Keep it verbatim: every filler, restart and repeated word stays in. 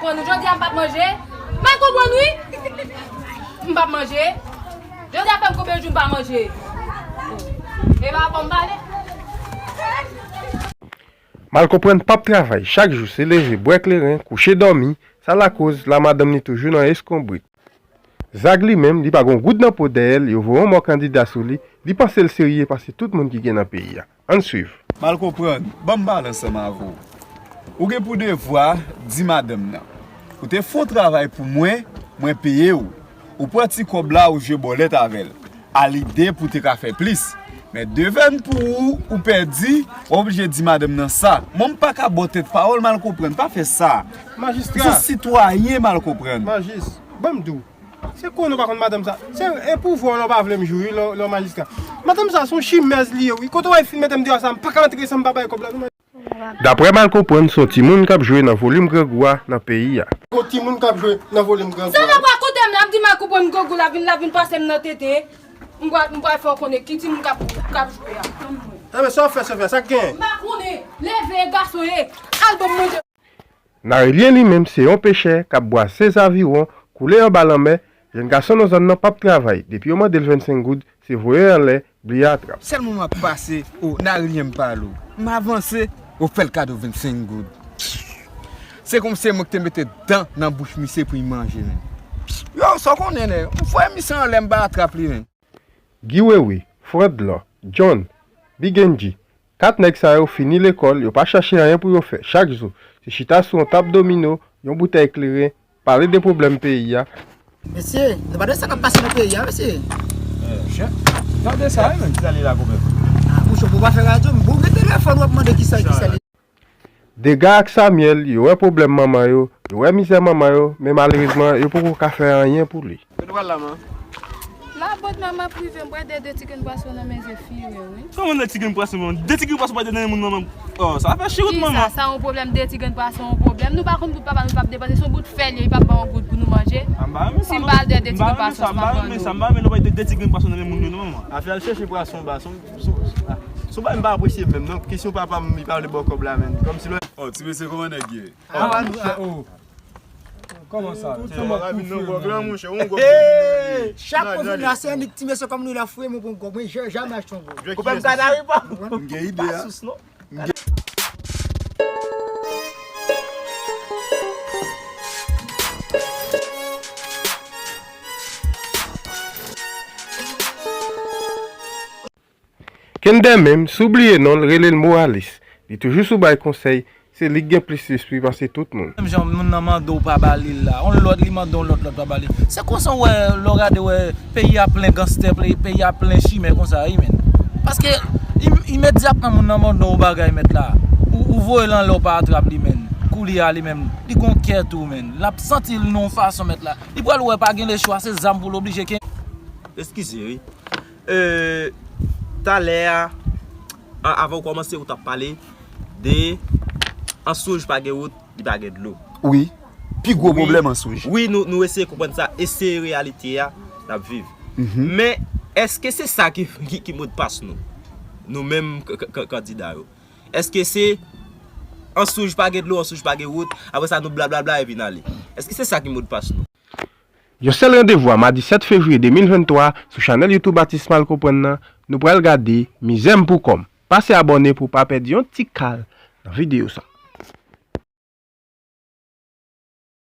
Konprann ou, jodi a m p ap manje. Mal konprann wi. M p ap manje. Jodi a fè m konbyen jou m pa manje. E pa fò m pale. Mal konprann p ap travay, chak jou se leve, bwè kleren, kouche dòmi, sa lakoz la madanm li toujou nan eskonbrit. Zag li menm, li pa gon goud nan po dèyè l, yo voye yon mò kandida sou li, li panse l serye pase tout moun ki gen nan peyi a. Ann swiv. Mal konprann, ban m pale ansanm avè w. Ou gen pou devwa di madanm nan, ou te fè yon travay pou mwen, mwen peye w. Ou pran ti kòb la, ou jwe bòlèt avè l. A lide pou te ka fè plis. Men devèn pou ou, ou pèdi, w oblije di madanm nan sa. Mwen m pa ka ba w tèt pawòl mal konprann, pa fè sa. Majistra. Ou se sitwayen mal konprann. Majis, ban m di w. Se konnen w pa konn madanm sa. Se e pouvwa w la w pa vle m jwe wi, lè w, lè w majistra. Madanm sa se yon chimèz li ye wi. Kote w wè l fin mete m deyò sa, m pa ka antre san m pa bay kòb la non. Daprè mal konprann, se yon timoun k ap jwe nan volim grangou a nan peyi a. Yon timoun k ap jwe nan volim grangou a. Sa nan pral kote m la, ap di mal konprann grangou la vin, la vin pase m nan tete. M pral, m pral fè w konnen ki timoun k ap, k ap jwe a. Tann mwen. Enben, sa w fè, sa w fè, sa k genyen? M pa konnen. Leve, gason ye. Al ban m manje. Narelyen li menm se yon pechè k ap bwase zaviwon, koule anba lanmè, jèn gason nan zòn nan p ap travay, depi yo mande l vennsenk goud, se voye anlè, bliye atrap. Sèl moman ap pase, o, Narelyen m pale w. M avanse, o, fè l kado vennsenk goud. Se kòmsi se mwen ki te mete dan nan bouch misye pou l manje, menm. Yo, sa w konnen, nèg? M voye misye anlè, m ba atrap li, menm. Guy Wewe, Fredlor, John, Big N G, kat nèg sa yo fini lekòl, yo pa chache anyen pou yo fè. Chak jou, se chita sou yon tab domino, yon boutèy kleren, pale de pwoblèm peyi a. Mesye, nou pa tande sa k ap pase nan peyi a, mesye. Eh, chen, tande sa, wi, menm. Kisa li la, konpè? Ah, mouche, ou pa fè radyo, m bon gen telefòn, w ap mande kisa, kisa li. Dega ak Samyèl, yo wè pwoblèm manman yo, yo wè mizè manman yo, men malerezman, yo poko ka fè anyen pou li. Kote w pral la, man? Labòd manman prive, m pral de, de ti grenn pwason nan men Zefire, wi. Kòman de ti grenn pwason, man? De ti grenn pwason pral de nan men moun, manman. Oh, sa fè chiwout, manman. Kisa, sa yon pwoblèm, de ti grenn pwason yon pwoblèm? Nou pa konn bout papa, nou p ap depanse, se yon bout fè li ye, li p ap ba yon goud pou nou manje. Si m pral de, de ti grenn pwason, m p ap ba yon goud. M pa renmen sa, m pa renmen lè w bay de, de ti grenn pwason nan men moun yo, non, manman. Afè al chèche pwason ba, son, son, ah. Son bagay m pa apresye menm non. Kesyon papa m, li pa vle ba w kòb la menm. Kòmsi lè... Oh, ti mesye, kòman nèg ye? Ah, ah, oh. Kòman sa? Chak kou vin la, se annik ti mesye kòm nou la fouye mwen pou yon gòb. Mwen, ja-, jamè achte yon gòb. Ou pa m ka nare pa. M gen ide a. Kender menm, si w bliye non l, rele l Moralis. Li toujou sou bay konsèy, se li k gen plis lespri pase tout moun. Menm jan moun nan mande w pa ba li l la, yon lòt li mande yon lòt, lòt pa ba li. Se konsa w wè, lè w gade wè, peyi a plen ganstè, pe-, peyi a plen chimè konsa, wi, menm. Paske im-, imedyatman moun nan mande w bagay, mèt la, ou, ou voye l anlè w pa atrap li, menm. Koulye a li menm, li gon kè tou, menm. L ap santi l nan yon fason, mèt la. Li pral wè pa gen lechwa, se zam pou l oblije ken-. Eskize, wi. E, talè a, an-, avan w kòmanse, ou t ap pale de Answouj pa gen wout, li pa gen dlo. Wi. Pi gwo pwoblèm Answouj. Wi, nou, nou eseye konprann sa, e se reyalite a n ap viv. Mhm. Men, èske se sa ki, ki, ki modpas nou? Nou menm k-, k-, k-, kandida yo. Èske se Answouj pa gen dlo, Answouj pa gen wout, apre sa nou blablabla epi n ale? Èske se sa ki modpas nou? Yon sèl randevou a madi sèt fevriye de mil venntwa sou chanèl YouTube Atis Mal Konprann nan, nou pral gade Mizè m pou kò m. Pase abòne pou w pa pèdi yon ti kal nan videyo sa.